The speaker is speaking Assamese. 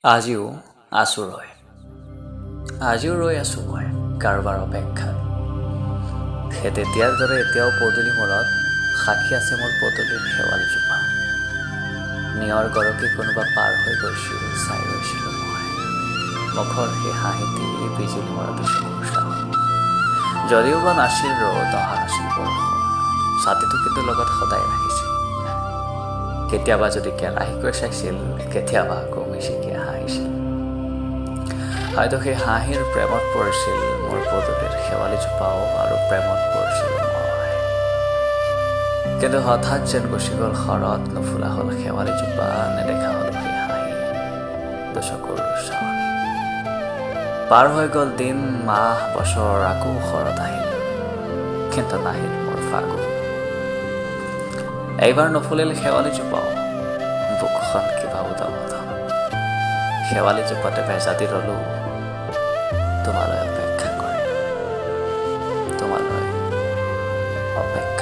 আজিও আছোঁ ৰৈ, আজিও ৰৈ আছোঁ মই কাৰোবাৰ অপেক্ষাত। সেই তেতিয়াৰ দৰে এতিয়াও পদূলি মূৰত সাক্ষী আছে মোৰ পদূলিৰ শেৱালিজোপা। নিয়ৰ গৰকি কোনোবা পাৰ হৈ গৈছিল, চাই ৰৈছিলোঁ মই। মুখৰ সেই হাঁহিটি বিজুলী মৰা দুচকুৰ চাহনি। যদিওবা নাছিল ৰ'দ, অহা নাছিল বৰষুণ, ছাতিটো কিন্তু লগত সদায় ৰাখিছিল। কেতিয়াবা যদি কেৰাহীকৈ চাইছিল, কেতিয়াবা আকৌ মিচিকিয়ে হাঁহিছিল। হয়তো সেই হাঁহিৰ প্ৰেমত পৰিছিল মোৰ পদূলিৰ শেৱালিজোপাও, আৰু প্ৰেমত পৰিছিলোঁ মই। কিন্তু হঠাৎ যেন গুচি গ'ল শৰৎ, নুফুলা হ'ল শেৱালিজোপা, নেদেখা হ'লো সেই হাঁহি, দুচকুৰ চাৱনি। পাৰ হৈ গ'ল দিন, মাহ, বছৰ, আকৌ শৰৎ আহিল, কিন্তু নাহিল মোৰ ফাগুন। এইবাৰ নুফুলিল শেৱালিজোপাও, বুকুখন কিবা উদং উদং। শেৱালিজোপাতে ভেজা দি ৰ'লো তোমালৈ অপেক্ষা কৰি, তোমালৈ অপেক্ষা।